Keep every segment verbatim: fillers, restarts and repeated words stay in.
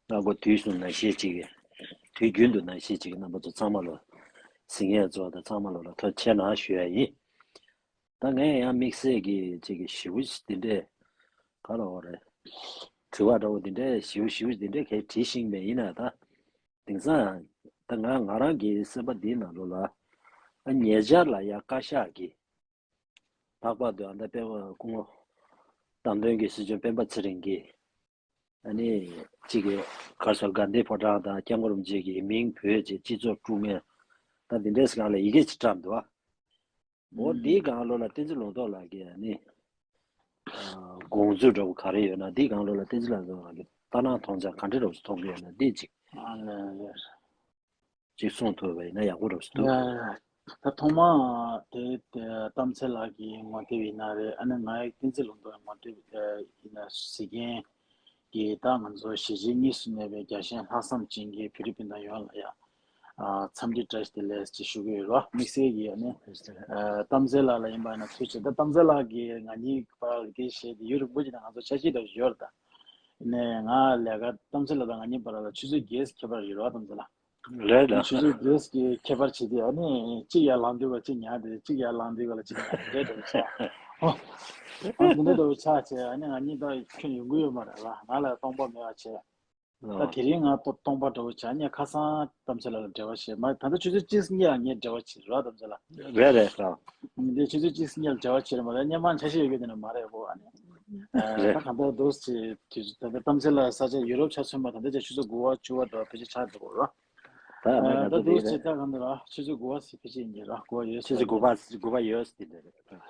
ང་ཚོ་དུས་གསུམ་ནང་བཞིན་ཅིག་གི། དུས་རྒྱུན་དུ་ནང་བཞིན་ཅིག་གི་རྣམ་པ་ཚོ་ཚང་མ་ལ། གཟིགས་མཁན་ཚོ་དང་ཚང་མ་ལ་ལ་ཐུགས་རྗེ་གནང་ཞུ་ཡ་ཡིན། ད་ངས་ཡང་དམིགས་བསལ་གྱི་ཅིག་གི་ཞིབ་པོ་འདི་འདྲས་ག་ལ་འོ་རེད། དྲི་བ་འདྲ་བོ་འདི་འདྲས་ཞིབ་པོ་ཞིབ་པོ་འདི་འདྲས་གས་དྲིས་ཤིང་མེད་ཡིན་ན་ད། དེང་སང་ད་ང་ང་རང་གི་སེམས་པ་འདིའི་ནང་ལོགས་ལ། ཨ་ཉེ་ཆར་ལ་ཡ་བཀའ་ཤག་གིས། ལྷག་པར་དུ་ཨ་ད་སྤེན་པ་སྐུ་ངོ་བདམས་ཐོན་གྱི་སྲིད་སྐྱོང་སྤེན་པ་ཚེ་རིང་གིས། ཨ་ནི་གཅིག་གི་གར་སོ་དགའ་ལྡན་ཕོ་བྲང་དང་སྐྱབས་མགོན་རིན་པོ་ཆེ་གི་མིང་བོས་བྱས་སྤྱི་ཚོགས་དཀྲུག་མཁན། ད་འདི་འདྲའི་སྒང་ལ་ཡི་གེ་ཅིག་བཀྲམ་འདུག་ཨ། འོ་འདིའི་སྒང་ལོགས་ལ་བསྟན་འཛིན་ལུང་རྟོགས་ལགས་ཀྱིས་ཨ་ནི། ཨ་དགོངས་ཚུལ་འདྲ་བོ་ག་རེ་ཡོད་ན། འདིའི་སྒང་ལོགས་ལ་བསྟན་འཛིན་ལུང་རྟོགས་ལགས་ཀྱིས་ལྟ་སྣང་མཐོང་རྒྱ་ག་འདྲ་འདྲ་བོ་ཞིག་མཐོང་གི་ཡོད་ན་འདི་ཅིག་ཅིག་གསུངས་ཐུབ་པ་ཡིན་ན་ཡག་པོ་འདྲ་བོ་ཞིག་འདུག་ད་ཐོག་མ་དེ་དེ་གཏམ་ཚེ་ལགས་ཀྱི་ངོ་དེབ་ཡིན་ན་རེད། ཨ་ནི་ང་ཡི་བསྟན་འཛིན་ལུང་རྟོགས་ངོ་དེབ་ཡིན་ན་གཟིགས་མཁན་གྱི་ད་ང་ཚོ་གཞིས་བྱེས་གཉིས་སུ་གནས་པའི་རྒྱལ་ཞེན་ལྷག་བསམ་ཅན་གྱི་བོད་རིགས་སྤུན་ཟླ་ཡོངས་ལ་ཡང་འཚམས་འདྲི་བཀྲ་ཤིས་བདེ་ལེགས་ཅེས་ཞུ་གི་ཡོད་རེད་བ། དམིགས་བསལ་གྱིས་ཨ་ནི་གཏམ་ཚེ་ལགས་ལ་ཡིན་པ་ཡིན་ན་ཐུགས་རྗེ་ཆེ། ད་གཏམ་ཚེ་ལགས་ཀྱིས་ང་གཉིས་བར་ལ་སྐད་ཆ་བཤད་དེ་ཡུན་རིང་པོ་ཅིག་ནས་ང་ཚོ་འཆར་གཞི་འདྲ་བོ་ཞིག་ཡོད་རེད་ད། ནས་ང་ལས་ཀ་གཏམ་ཚེ་ལགས་དང་ང་གཉིས་བར་ལ་ཆུ་ཚོད་བརྒྱད་ཙམ་ཁྱད་པར་ཡོད་རེད་བ། གཏམ་ཚེ་ལགས། རེད་ལ། ཆུ་ཚོད་བརྒྱད་ཙམ་གྱི་ཁྱད་པར་བྱེད་དུས་ཨ་ནི་གཅིག་ཡར་ལངས་དུས་ག་གཅིག་ཉལ་དེ་གཅིག་ཡར་ལངས་དུས་ག་ལ་གཅིག་ཉལ་དེ་འདྲ་འདྲ་བྱས། ཨོ། ཨ་དེ་འདྲ་འདྲ་བོ་ཆགས་བྱས་ཨ་ནི་ང་གཉིས་ད་ཁྱོད་ཡོང་གི་ཡོད་མ་རེད་ལ། ང་ལ་སྟོང་པ་མེད་པ་བྱས། ད་དེ་རིང་ང་ཏོ་སྟོང་པ་འདྲ་བོ་བྱས་ངས་ཁ་སང་གཏམ་ཚེ་ལགས་ལ་འབྲེལ་བ་བྱས་མ། ད་ལྟ་ཆུ་ཚོད་གཅིག་གཉིས་ལ་ངས་འབྲེལ་བ་བྱས་རེད་བ། གཏམ་ཚེ་ལགས། རེད་རེད་ལགས། འདི་ཆུ་ཚོད་གཅིག་གཉིས་ལ་འབྲེལ་བ་བྱས་རེད་མ་རེད། སྔོན་མ་འཆར་གཞི་ཡོད་མཁན་དེ་འདྲ་མ་རེད་གོ་ཨ་ནི། ཨ་རེད། ད་གང་ལྟར་འདུག་ཅེས་དུས་ཚོད་ད་ལྟ་གཏམ་ཚེ་ལགས་ས་ཆ་ཡུ་རོབ་ཆ་མཚོན་པ་ད་ལྟ་ཅིག་ཆུ་ཚོད་དགུ་པ་བཅུ་པ་འདྲ་བ་ཕལ་ཆེར་ཆགས་འགྲོ་གི་རེད། ད་ཨ་ནི་ད་ང་ཚོ་འདུག་དེ་ཅེས་རེད། ད་གང་ལྟར་ཆུ་ཚོད་དགུ་པ་ཕལ་ཆེར་ཡིན་གྱི་རེད། དགུ་པ་ཡོད་ཆུ་ཚོད་དགུ་པ་དགུ་པ་ཡོད་དེ་འདྲ་རེད།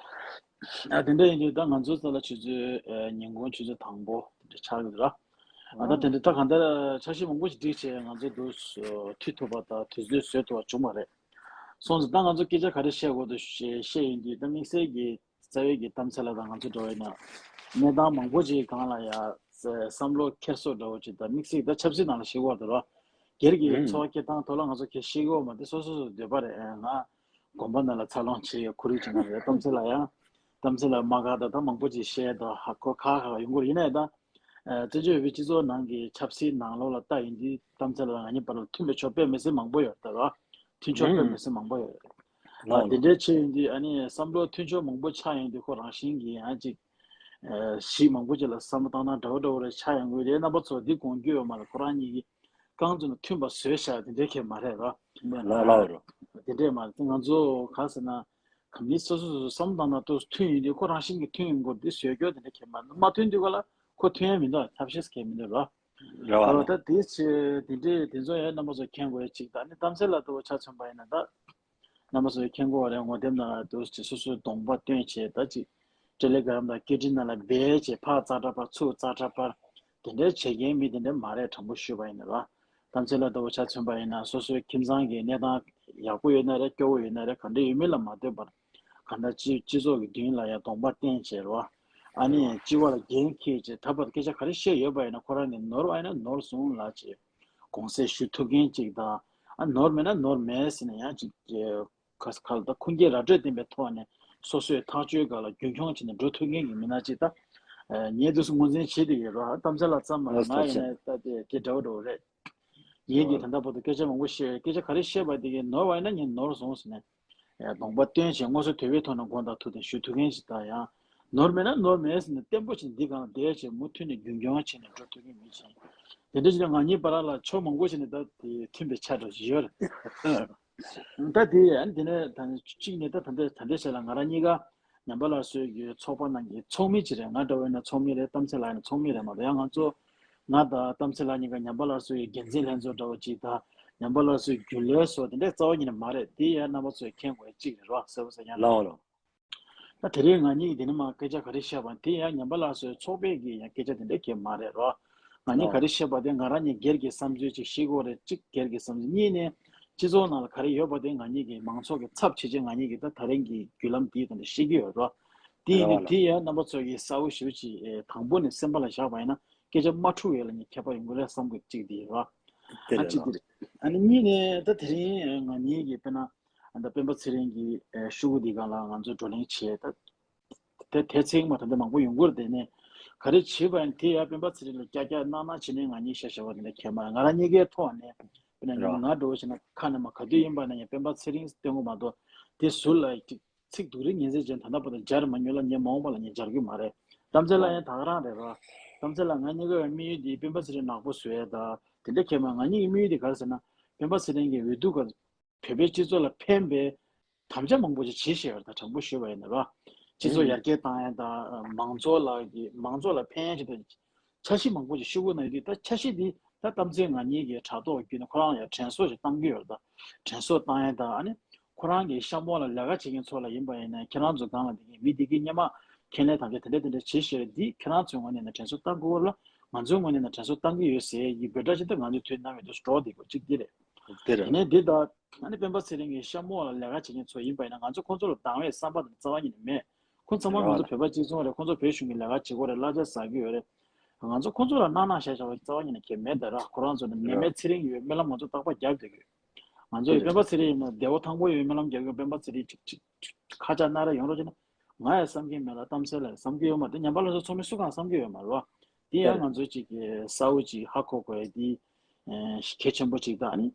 ཨ་དེ་འདྲ་ཡིན་དུས་ད་ང་ཚོ་ས་ལ་ཆུ་ཚོད་ཨ་ཉིན་གུང་ཆུ་ཚོད་དང་པོ་དེ་འདྲ་ཆགས་ཀྱི་རེད། ཨ་ད་དེ་འདྲ་ད་གང་ལྟར་འཆར་གཞི་མང་པོ་ཞིག་བསྒྲིགས་བྱས་ང་ཚོ་འདུག་མཐུད་ཐུབ་པ་དང་དུས་ཚོད་བཟོ་ཐུབ་པ་བྱུང་མ་རེད། སོང་ཙང་ད་ང་ཚོ་སྐད་ཆ་ག་རེ་བཤད་དགོས་འདུག་ཞེས་བཤད་ཡོང་དུས་ད་དམིགས་བསལ་གྱི་རྩ་བའི་གི་གཏམ་ཚེ་ལགས་དང་ང་ཚོ་འགྲོ་བའི་ནང་གནས་སྟངས་མང་པོ་ཅིག་སྒང་ལ་ཡ་བསམ་བློ་འཁྱེར་སོ་འདྲ་བོ་ཅིག་ད་དམིགས་བསལ་ད་ཆབ་སྲིད་ནང་ལ་ཤེས་དགོས་འདུག་ར། སྒེར་གྱི་ཨུམ། འཚོ་བ་སྐྱེལ་སྟངས་ཐོག་ལ་ང་ཚོ་གལ་ཤེས་དགོས་མ་དེ་སོ་སོ་སོ་འདོད་པ་རེད། ཨེ་ང་དགོན་པ་ནང་ལ་འཚར་ལོངས་བྱེད་ཡོད་ཁོར་ཡུག་ཅིག་ནང་རེད། གཏམ་ཚེ་ལགས་ཡང་གཏམ་ཚེ་ལགས་མ་ག་ད་ད་མང་པོ་ཅིག་བཤད་ད་ཧ་གོ་ཁ་ཁ་ཡོང་གི་རེད། ཡིན་ནའི་ད་ཨེ་བཙན་བྱོལ་བོད་པའི་སྤྱི་ཚོགས་ནང་གི་ཆབ་སྲིད་ནང་ལོགས་ལ་ལྟ་ཡིན་དུས་གཏམ་ཚེ་ལགས་ང་གཉིས་བར་ལ་མཐུན་པའི་ཕྱོགས་དཔེ་མི་སྲིད་མང་པོ་ཡོད་ད་ར། མཐུན་ཕྱོགས་དཔེ་ཨུམ། མི་སྲིད་མང་པོ་ཡོད། ལགས་ཨ་དེ་ལགས། འདྲའི་ཆེ་ཡིན་དུས་ཨ་ནི་བསམ་བློ་མཐུན་ཕྱོགས་མང་པོ་ཆགས་ཡིན་དུས་ཁོ་རང་བཞིན་གྱིས་ཡང་ཅིག་ཨ་གཞི་མང་པོ་ཅིག་ལ་བསམ་བློ་བཏང་སྟངས་འདྲ་བོ་འདྲ་བོ་རེ་ཆགས་ཡོང་གི་རེད། རྣམ་པ་ཚོ་འདི་དགོངས་རྒྱུ་ཡོད་མ་རེད། ཁོ་རང་གཉིས་ཀྱིས་རྐང་བཙུགས་ནས་མཐུན་པ་བཟོས་བཞག་དེ་འདྲའི་གང་ཡང་མ་རེད་ར། ལགས་ལགས་རོ། དེ་འདྲས་མ་རེད། ང་ཚོ་ག་ཟེར་ན་ག་མི་སོ་སོ་སོ་བསམ་བློ་བཏང་ན་ཏོག་ཙམ་མཐུན་ཡོང་དུས་ཁོ་རང་བཞིན་གྱིས་མཐུན་ཡོང་གི་རེད། འདི་བཟོས་རྒྱུ་དེ་འདྲ་གང་ཡང་མ་རེད། མ་མཐུན་དུས་ག་ལ་ཁོ་མཐུན་ཡ་མི་འདུག་ཐབས་ཤེས་གང་ཡང་མི་འདུག་ར། རེད་བ་ཨ་ལགས། ད་དེ་ཆེ་དེ་འདྲས་དེ་ཚོ་ཡང་རྣམ་པ་ཚོ་མཁྱེན་དགོས་ཡ་གཅིག་ད་ནི་གཏམ་ཚེ་ལགས་ལྟ་བུ་ཆ་མཚོན་པ་ཡིན་ན་ད། རྣམ་པ་ཚོས་མཁྱེན་གོ་བ་རེད། ངོ་དེབ་ནང་ལ་འདུག་ཅེས་སོ་སོའི་གདོང་པ་སྟོན་བྱས་ད་ཅིག་ཏེ་ལེ་གྷ་རམ་དང་སྐད་འཕྲིན་ནང་ལ་སྦས་བྱས་ཕར་ཙག་སྒྲ་ཕར་ཚུར་ཙག་སྒྲ་ཕར་དེ་འདྲའི་བྱེད་མཁན་མི་དེ་འདྲ་མ་རེད། དྲང་པོ་ཞུས་པ་ཡིན་ན་ར། གཏམ་ཚེ་ལགས་ལྟ་བུ་ཆ་མཚོན་པ་ཡིན་ན་སོ་སོའི་ཁྱིམ་ཚང་གི་གནས་སྟངས་ཡག་པོ་ཡོད་ན་རེད། སྐྱོ་བོ་ཡོད་ན་རེད། ག་འདྲ་ཡོད་མེད་ལ་མ་ལྟོས་པར་གང་ལྟར་སྤྱི་སྤྱི་ཚོགས་ཀྱི་མདུན་ལ་ཡང་གདོང་པ་བསྟན་བྱས་ར། ཨ་ནི་སྤྱི་བ་ལ་འགན་འཁྱེར་བྱས་ད་བར་སྐད་ཆ་ག་རེ་བཤད་ཡོད་པ་ཡིན་ན་ཁོ་རང་གིས་ནོར་བ་ཡིན་ན་ནོར་སོང་ལབ་བྱས། དགོངས་སེལ་ཞུ་ཐུབ་མཁན་ཅིག་དང་། ཨ་ནོར་མེད་ན་ནོར་མེད་ཟེར་ནས་ཡང་ཅིག་ཁ་ཁ་ལ་ད་ཁུངས་སྐྱེལ་ར་སྤྲོད་ལྡན་པའི་ཐོག་ནས་སོ་སོའི་ཐག་གཅོད་སྒང་ལ་རྒྱུན་འཁྱོངས་བྱས་ནས་འགྲོ་ཐུབ་མཁན་གྱི་མི་སྣ་ཅིག་ད། ངས་འདུག་སེ་ངོས་འཛིན་བྱེད་དེ་ཡོད་ར། གཏམ་ཚེ་ལགས་ཙམ་མ་རེད། ང་ཡིན་ན་ད་དེ་དེ་འདྲ་བོ་འདྲ་བོ་རེད། ངས་ཀྱིས་ད་ལྟ་བར་དུ་སྐད་ཆ་མང་པོ་བཤད། སྐད་ཆ་ག་རེ་བཤད་པ་དེ་གས་ནོར་བ་ཡིན་ན་ངས་ནོར་སོང་ཟེར་ནས། གདོང་པ་སྟོན་བྱས་དངོས་སུ་དོལ་པོའི་ཐོག་ནས་དགོངས་དག་ཐུགས་དང་ཞུ་ཐུབ་མཁན་ཞིག་དང་ཡང་། ནོར་མེད་ན་ནོར་མེད་ཟེར་ནས་བརྟན་པོ་བྱས་ནས་འདི་སྒང་ལ་བསྡད་བྱས་མུ་མཐུད་ནས་རྒྱུན་འཁྱོངས་བྱས་ནས་འགྲོ་ཐུབ་མཁན་མི་ཞིག་ཡིན། དེ་འདྲ་བྱས་ན་ང་གཉིས་བར་ལ་ཕྱོགས་མང་པོ་ཞིག་ནས་ད་དེ་མཐུན་པའི་ཆ་འདྲ་ཞིག་ཡོད་རེད། ད་དེ་ཡང་དེ་ནས་ད་གཅིག་ནས་ད་ད་ལྟ་ད་ལྟའི་ཆ་ལ་ང་རང་གཉིས་ཀ་ཉམས་པ་སླར་གསོའི་གི་ཚོགས་པ་ནང་གི་ཚོགས་མི་ཅིག་རེད། ང་འདྲ་བོ་ཡིན་ན་ཚོགས་མི་རེད། གཏམ་ཚེ་ལགས་ཡིན་ན་ཚོགས་མི་རེད་མ་གཏོགས་ཡང་ང་ཚོ་ང་དང་གཏམ་ཚེ་ལགས་གཉིས་ཀ་ཉམས་པ་སླར་གསོའི་འགན་འཛིན་ལྷན་ཚོགས་འདྲ་བོ་ཅིག་དང་ཉམས་པ་སླར་གསོའི་རྒྱུན་ལས་སོགས་དེ་འདྲའི་རྩ་བ་ཉིད་ནས་མ་རེད། དེ་ཡང་རྣམ་པ་ཚོས་མཁྱེན་དགོས་ཡ་གཅིག་རེད་རོ། གསལ་པོ་གསལ་རྐྱང་རེད། ལའོ་ལོ། ད་དེ་རིང་ང་གཉིས་ཀྱིས་དེ་ནས་མར་སྐད་ཆ་ག་རེ་བཤད་པ་དེ་ཡང་ཉམས་པ་སླར་གསོའི་ཚོགས་པའི་གི་ཡང་སྐད་ཆ་དེ་འདྲ་གང་ཡང་མ་རེད་རོ། ང་གཉིས་ག་རེ་བཤད་པ་དེ་ང་རང་གཉིས་སྒེར་གྱི་བསམ་ཚུལ་ཅིག་བཤད་ཀྱི་ཡོད་རེད། གཅིག་སྒེར་གྱི་བསམ་ཚུལ། གཉིས་ནས་སྤྱི་ཚོགས་ནང་ལ་ག་རེ་ཡོད་པ་དེ་ང་གཉིས་ཀྱི་མང་ཚོགས་ཀྱི་ཚབ་བྱེད་ཅིག་ང་གཉིས་ཀྱིས་ད་ད་རིང་གི་བརྒྱུད་ལམ་འདིའི་ཐོག་ནས་བཤད་ཀྱི་ཡོད་རོ། དེ་ཡིན་དུས་དེ་ཡང་རྣམ་པ་ཚོ་གིས་གསལ་པོ་ཞེ་པོ་ཅིག་དང་པོ་ནས་སེམས་པ་ལ་བཞག་པ་ཡིན་ན་སྐད་ཆ་མ་འཁྲུག་ཡས་ལ་ངས་ཁྱད་པར་ཡོང་གི་རེད་བསམ་གྱི་གཅིག་དེ་ཡིན་རོ། ཨ་གཅིག་དེ་རེད། ཨ་ནི་གཉིས་ནས་ད་དེ་རིང་ང་གཉིས་ཀྱིས་དཔེར་ན། ཨ་ད་སྤེན་པ་ཚེ་རིང་གི་ཤོག་གུ་འདི་སྒང་ལ་ང་ཚོས་བགྲོ་གླེང་བྱས། ད་དེ་དེ་ཚེག་མ་ད་ལྟ་མང་པོ་ཡོང་གི་རེད། དེ་ནས་ ག་རེ་བྱེད་པ་ཡིན་དེ་ཡང་སྤེན་པ་ཚེ་རིང་ལ་ཀྱག་ཀྱག་གནང་གནང་བྱེད་ནས་ང་གཉིས་ཤ་ཤ་བ་དེ་འདྲ་ཁྱད་མ་རེད། ང་རང་གཉིས་ཀའི་ཐོག་ནས་དཔེར་ན་རོ། ང་འགྲོ་བ་བྱས་ན་ཁ་ནས་མ་ག་དུས་ཡིན་པ་ན་ཡང་སྤེན་པ་ཚེ་རིང་སྟོན་གོ་མ་གཏོགས་དེ་ཟུར་ལ་ཅིག་ཚིག་སྡུག་རིགས་ངན་ཚིག་ཅན་ད་ལྟ་བར་དུ་སྦྱར་མ་མྱོང་ལ་ངས་མ་འོངས་པ་ལ་ངས་སྦྱར་གི་མ་རེད། གཏམ་ཚེ་ལ་ཡང་ད་ག་རང་རེད་རོ། གཏམ་ཚེ་ལ་ང་གཉིས་ཀའི་དམིགས་ཡུལ་འདི་སྤེན་པ་ཚེ་རིང་ནག་པོ་བཟོ་ཡ་ད་དེ་འདྲ་ཁྱད་མ་ང་གཉིས་ཀྱི་དམིགས་ཡུལ་དེ་ག་རེ་ཟེར་ན་སྤེན་པ་ཚེ་རིང་གི་འོས་བསྡུ་སྐབས་བོད་པའི་སྤྱི་ཚོགས་ལ་ཕན་པའི་དམ་བཅའ་མང་པོ་ཞིག་བྱེད་བཞིན་ཡོད་རེད། ད་དྲང་པོ་ཞུས་པ་ཡིན་ན་རོ། སྤྱི་ཚོགས་ཡར་རྒྱས་བཏང་ཡ་དང་མང་ཚོགས་ལ་གི་མང་ཚོགས་ལ་ཕན་ཡ་ཆེད་དུ་འཆར་གཞི་མང་པོ་ཞིག་ཤོག་གུ་ན་ཡོད་དུས་ད་འཆར་གཞི་འདི་ད་གཏམ་ཚེ་ང་གཉིས་ཀྱི་དྲ་ཐོག་བརྒྱུད་ནས་ཁོ་རང་ཡང་དྲན་གསོ་ཞིག་བཏང་གི་ཡོད་རེད། ད་དྲན་གསོ་བཏང་ཡ་དང་ཨ་ནི་ཁོ་རང་གི་གཤམ་འོག་ལ་ལས་ཀ་བྱེད་མཁན་ཚོ་ལ་ཡིན་པ་ཡིན་ན་ཁྱེད་རང་ཚོ་སྒང་ལ་འདི་གི་མི་འདི་གི་སྔོན་མ་ཁས་ལེན་དང་དེ་འདྲ་དེ་འདྲ་བྱེད་ཤེས་རེད། འདི་ཁྱེད་རང་ཚོའི་ངོས་ནས་ན་དྲན་གསོ་བཏང་དགོས་ལ་ང་ཚོའི་ངོས་ནས་ན་དྲན་གསོ་བཏང་གི་ཡོད་ཟེར་ཡི་འབོད་སྒྲ་ཅིག་ད་ང་ཚོའི་དུས་ནམ་ཡོད་དུས་སུ་གྲོགས་འདི་དགོས་གཅིག་འདི་རེད། དེ་རེད། དེ་ནས་འདི་ད་ཨ་ནི་སྤེན་པ་ཚེ་རིང་གི་གཤམ་འོག་ལ་ལས་ཀ་བྱེད་མཁན་ཚོ་ཡིན་པ་ཡིན་ན་ང་ཚོ་ཁོང་ཚོ་ལ་སྡང་བའི་བསམ་པ་དང་རྩ་བ་ཉིད་ནས་མེད། ཁོང་ཚང་མ་ང་ཚོ་བོད་པ་གཅིག་མཚུངས་རེད། ཁོང་ཚོ་བོད་གཞུང་གི་ལས་ཀ་བྱེད་དགོས་རེད། གླ་ཆ་ཟ་གི་ཡོད་རེད། ང་ཚོ་ཁོང་ཚོ་ལ་གནང་གནང་བཞག་བཞག་པ་རྩ་བ་ཉིད་ནས་གལ་མེད་ད་ར། ཁོ་རང་ཚོ་ནི་ནད་མེད་ཚེ་རིང་ཡོད་སྨོན་ལམ་ང་ཚོ་རྟག་པར་རྒྱབ་བསྡད་ཀྱི་ཡོད། ང་ཚོ་ཡི་དཔེ་མ་ཚེ་རིང་ཡིན་ན་བདེ་བ་ཐང་པོ་ཡོད་སྨོན་ལམ་རྒྱབ་ཀྱི་ཡོད། དཔེ་མ་ཚེ་རིང་ཅིག་ཅིག་ཅིག་ཁ་ཆག་སྣ་རལ་ཡོང་རོགས་བྱས་ན་ང་ཡང་བསམ་གྱི་མེད་ལ་གཏམ་ཚེ་ལ་ཡང་བསམ་གྱི་ཡོད་མ་རེད། ཉམས་པ་སློབ་གསོ་ཚོགས་མི་སུ་གང་བསམ་གྱི་ཡོད་མ་རེད་བ། དེ་ཡང་ང་ཚོ་ཅིག་གི་གསལ་བོ་ཅིག་ཧ་གོ་དགོས་ཡ་དེ་གལ་ཆེན་པོ་ཅིག་ད་ནི་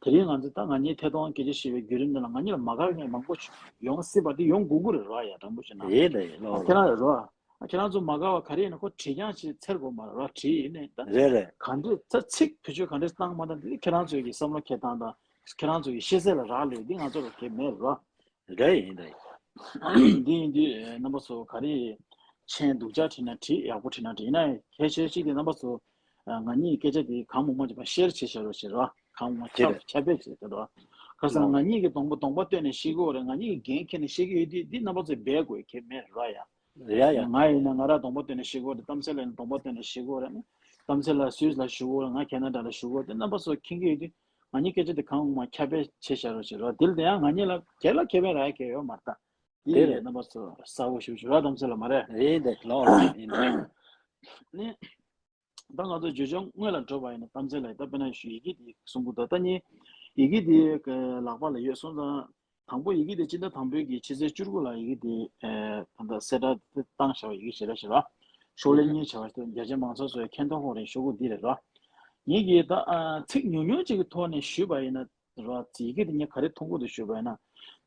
དེ་རིང་ང་ཚོ་ད་ང་གཉིས་ཐད་གཏོང་སྐད་ཆ་བཤད་པའི་བརྒྱུད་རིམ་འདི་ལ་ང་གཉིས་ལ་མ་དགའ་མཁན་མང་པོ་ཡོང་སྲིད་པ་དེ་ཡོང་དགོས་ཀྱི་རེད་ར། ཡ་དྲང་པོ་བཤད་ན་ཡིན་ད་ཡིན་ལོ་ཁྱེད་རང་རེད་ར། ཁྱེད་རང་ཚོ་མ་དགའ་བ་ག་རེ་ཡིན་ན་ཁོ་བྲིས་རྐྱང་ཞིག་འཚེར་དགོས་མ་རེད་ར། བྲིས་ཡིན་ནས་ད་རེད་རེད། ག་འདྲས་ད་ཚིག་བེད་སྤྱོད་ག་འདྲས་བཏང་མ་བཏང་དེ་ཁྱེད་རང་ཚོའི་གི་བསམ་བློ་འཁྱེར་སྟངས་དང་ཁྱེད་རང་ཚོའི་གི་ཤེས་ཚད་ལ་རག་ལས་དེ་ང་ཚོ་ལ་གལ་མེད་ར། རེད་ཡིན་རེད། འདི་ཡིན་དུས་རྣམ་པ་ཚོ་ག་རེ་མཆན་སྡུག་ཅག་བྲིས་ན་བྲིས་ཡག་པོ་བྲིས་ན་བྲིས་ཡིན་ན་གལ་ཆེ་ཤོས་དེ་རྣམ་པ་ཚོ་ང་གཉིས་སྐད་ཆ་དེ་གང་མང་མང་བྱས་པ་ཤེར་བྱེད་བྱ་རོགས་བྱེད་རོགས་གང་མང་ཁྱབ་ཁྱབ་སྤེལ་བྱེད་དེ་རོགས། ཁ་སང་ང་གཉིས་ཀྱི་གདོང་པ་གདོང་པ་སྟོན་ནས་ཤེས་དགོས་རེད། ང་གཉིས་ཀྱི་འགན་འཁྱེར་ནས་ཤེས་ཀྱི་ཡོད་དུས་འདི་རྣམ་པ་ཚོས་འབད་དགོས་ཁྱད་མེད་རོགས་ཡ། རེད་ཡ། ང་ཡིན་ན་ང་རང་གདོང་པ་སྟོན་ནས་ཤེས་དགོས་རེད། གཏམ་ཚེ་ལ་ཡིན་ན་གདོང་པ་སྟོན་ནས་ཤེས་དགོས་རེད། གཏམ་ཚེ་ལ་སུད་སི་ལ་བཞུགས་དགོས་རེད། ང་ཁེ་ན་ཌ་ལ་བཞུགས་དགོས་རེད། འདི་རྣམ་པ་ཚོས་མཁྱེན་གྱི་ཡོད་དུས། ང་གཉིས་སྐད་ཆ་དེ་གང་མང་ཁྱབ་སྤེལ་བྱེད་བྱ་རོགས་བྱེད་རོགས། དེ་ལ་དེ་ཡང་ང་གཉིས་ལ་གལ་ལ་ཁེ་ཕན་རག་ཡ་གལ་ཡོད་མ་རེད། ད་དེ་དེ་རེད། རྣམ་པ་ཚོ་གསལ་པོ་ཞུ་ཞུ་རོགས། གཏམ་ཚེ་ལ་མ་རེད། རེད་འདི་ལོག་ལ་ཡིན་ནི། ད་ང་ཚོ་བརྗོད་བྱ་དངོས་ལ་འགྲོ་བ་ཡིན་ན་གཏམ་ཚེ་ལ་ཡིན་ད་དཔེར་ན་ཞུ་ཡི་གེ་དེ་གསུང་གི་འདུག་ད་ནི་ཡི་གེ་དེ་ལག་པ་ལ་ཡོད་སོང་ཙང་དང་པོ་ཡི་གེ་དེ་སྤྱི་ཟླ་དང་པོའི་གི་ཕྱི་ཚེས་བཅུ་དགུ་ལ་ཡི་གེ་དེ་ད་ལྟ་གསལ་བསྒྲགས་དེ་བཏང་བཞག་པ་ཡི་གེ་ཞེ་དྲག་ཞེ་དྲག་ཤོག་ལྷེ་གཉིས་བྱ་བ་ཞིག་རྒྱ་ཆེ་མང་ཚོགས་ཚོའི་མཁྱེན་རྟོགས་ཁོག་རེད། ཤོག་གུ་འདི་རེད་རོ། ངེད་ཀྱིས་ད་ཨ་ཚིག་ཉུང་ཉུང་ཅིག་གི་ཐོག་ནས་ཞུས་པ་ཡིན་ན་རོ། ཡི་གེ་འདི་ངས་ག་རེ་མཐོང་གི་འདུག་ཞུས་པ་ཡིན་ན།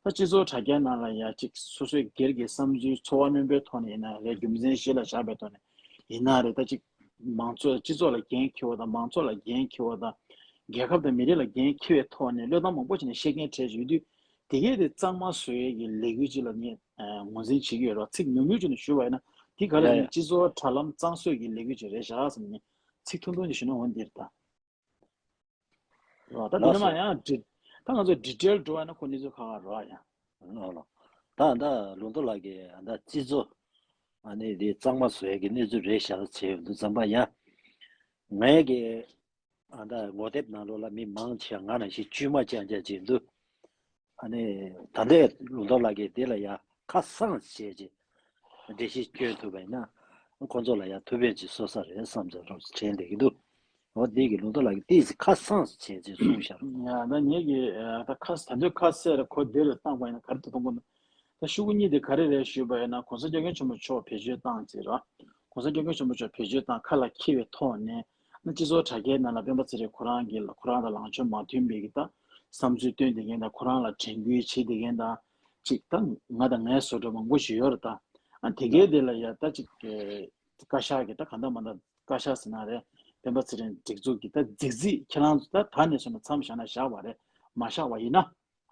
ད་སྤྱི་ཚོགས་དྲ་རྒྱའི་ནང་ལ་ཡ་གཅིག་སོ་སོའི་སྒེར་གྱི་བསམ་ཚུལ་ཚོར་བ་རྣོན་པོའི་ཐོག་ནས་ཡིན་ན་རེད། རྒྱུ་མཚན་གཞི་ལ་བཞག་པའི་ཐོག་ནས་ཡིན་ན་རེད། ད་གཅིག་མང་ཚོགས་སྤྱི་ཚོགས་ལ་འགན་འཁྱེར་བ་དང་མང་ཚོགས་ལ་འགན་འཁྱེར་བ་དང་རྒྱལ་ཁབ་དང་མི་རིགས་ལ་འགན་འཁྱེར་བའི་ཐོག་ནས་བློས་བཏང་མང་པོ་བྱས་ནས་བཤད་མཁན་གྲས་ཅིག་ཡོད་དུས་དེ་གས་དེ་གཙང་མ་བཟོ་ཡས་ཀྱི་ལས་འགུལ་ཅིག་ལ་ངས་ངོས་འཛིན་བྱེད་ཀྱི་ཡོད་རེད། ཚིག་ཉུང་ཉུང་ཅིག་ནས་ཞུས་པ་ཡིན་ན་དེ་ག་རེ་ཡིན་ན་སྤྱི་ཚོགས་དྲ་ལམ་གཙང་བཟོ་ཡས་ཀྱི་ལས་འགུལ་ཅིག་རེད་བཞག་བསམ་ནས་ཚིག་ཐུང་ཐུང་ཅིག་ཞུས་ན་འོ་འདིར་ད། རོ། ད་དེ་ནས་མ་ཡང་ཌི། ད་ང་ཚོ་ཌི་ཊེལ་འགྲོ་བ་ན་ཁོ་གནས་ཚུལ་ཁག་ཁག་རོ་ཡང་། ལོ་ལོ། ད་ད་ལུང་རྟོགས་ལགས་ཀྱིས་ད་སྤྱི་ཚོགས་ཨ་ནི་དེ་གཙང་མ་བཟོ་ཡས་ཀྱི་གནས་ཚུལ་རེད་ཤག་བྱས་ཡོང་དུས་ཙམ་པ་ཡང་། ངས་ཀྱི་ཨ་ད་ངོ་དེབ་ནང་ལོགས་ལ་མི་མང་ཆེ་ང་ནང་བཞིན་དཀྱུས་མ་རྐྱང་རྐྱང་བྱས་འདུག་ཨ་ནི་ད་ལྟའི་ལུང་རྟོགས་ལགས་ཀྱིས་དེ་ལ་ཡ་ཁ་སང་བྱས་རྗེས་འགྲེལ་བཤད་སྐྱོན་ཐུབ་པ་ཡིན་ན་ཁོང་ཚོ་ལ་ཡ་ཐུགས་ཕན་ཅིག་གསོས་ས་རེད་བསམ་ཚུལ་རོབ་ཙམ་དྲན་བསྡད་ཀྱི་འདུག་འོ་འདི་གི་ལུང་རྟོགས་ལགས་ཀྱིས་ཏོག་ཙམ་ཁ་སང་བྱས་རྗེས་གསུངས་བཞག་རོགས། ཡ་ད་ངེད་ཀྱི་ད་ཁ་ད་དུང་ཁ་གསལ་རེ་ཁོ་འདི་རུ་བཏང་པ་ཡིན་ན་ག་རེ་ད་གཏོང་དགོས་ན་ད་ཤོག་གུ་གཉིས་དེ་ག་རེ་རེད་ཞུས་པ་ཡིན་ན་གོང་ས་སྐྱབས་མགོན་ཆེན་པོ་མཆོག་བེད་སྤྱོད་བཏང་ཅིག་ར། གོང་ས་སྐྱབས་མགོན་ཆེན་པོ་མཆོག་བེད་སྤྱོད་བཏང་ཁ་ལ་འཁྱེར་བའི་ཐོག་ནས་ན་སྤྱི་ཚོགས་དྲ་རྒྱའི་ནང་ལ་སྤེན་པ་ཚེ་རིང་ཁོ་རང་གི་ཁོ་རང་དང་ལངས་ཕྱོགས་མ་མཐུན་པའི་གི་ད་བསམ་ཚུལ་བཏོན་བསྡད་མཁན་དང་ཁོ་རང་ལ་དྲན་སྐུལ་བྱེད་བསྡད་མཁན་དང་ཅིག་ད་ང་དང་ངའི་བཟོ་འདྲ་མང་པོ་ཞིག་ཡོད་རེད་ད། ཨ་དེ་གའི་དེ་ལ་ཡ་ད་ཅིག་བཀའ་ཤག་གི་ད་གང་ལྟར་མ་ལྟར་བཀའ་ཤག་ཟེར་ན་རེད། སྤེན་པ་ཚེ་རིང་སྒྲིག་འཛུགས་ཀྱི་ད་རྫིག་རྫིག་ཁྱེད་རང་ཚོ་ད་ད་ནས་བཟུང་ནས་མཚམས་བཞག་ན་བཞག་པ་རེད། མ་བཞག་པ་ཡིན་ན།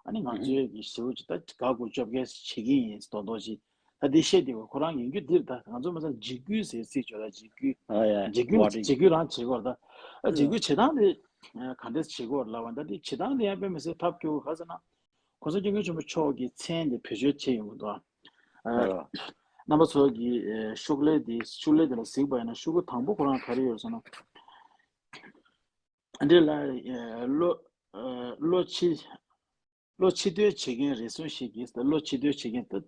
ཨ་ནི་ང་ཚོའི་གི་ཞེ་པོ་ཅིག་ད་དགའ་དགོས་སྐྱོབ་མཁན་བྱེད་ཀྱི་ཡིན་མདོག་མདོག་ཅིག་ད་འདི་བཤད་བསྡད་པ་ཁོ་རང་ཡིན་རྒྱུ་འདིར་ད་ང་ཚོ་མ་ཚད་འཇིགས་སྐུལ་ཟེར་ཚིག་བརྗོད་ལ་འཇིགས་སྐུལ། ཨ་ཡ་འཇིགས་སྐུལ་ཝར་ཌིང་། འཇིགས་སྐུལ་རང་བྱེད་དགོས་རེད་ད། ཨ་འཇིགས་སྐུལ་བྱེད་སྟངས་དེ་ག་འདྲས་བྱེད་དགོས་རེད་ལབ་པ་ད་འདི་བྱེད་སྟངས་དེ་ཡང་དཔེ་མི་སྲིད་ཐབས་སྐྱོ་བོ་ག་ཟེར་ན། གོང་ས་སྐྱབས་མགོན་ཆེན་པོ་མཆོག་གི་མཚན་དེ་བེད་སྤྱོད་བྱས་ཡོང་གི་འདུག་ཨ་རྣམ་པ་ཚོ་གི་ཤོག་ལྷེ་དེ་ཤོག་ལྷེ་དེ་ལ་གཟིགས་པ་ཡིན་ན་ཤོག་གུ་དང་པོ་ཁོ་རང་ག་རེ་ཡོད་ཟེར་ན། འདི་ལ་ཨེ་བློ་ཨེ་བློ་ཕྱི་བློ་ཕྱི་བསྡུ་བྱེད་མཁན་རེ་ཟུང་ཞིག་གིས་བློ་ཕྱི་བསྡུ་བྱེད་མཁན་དེ་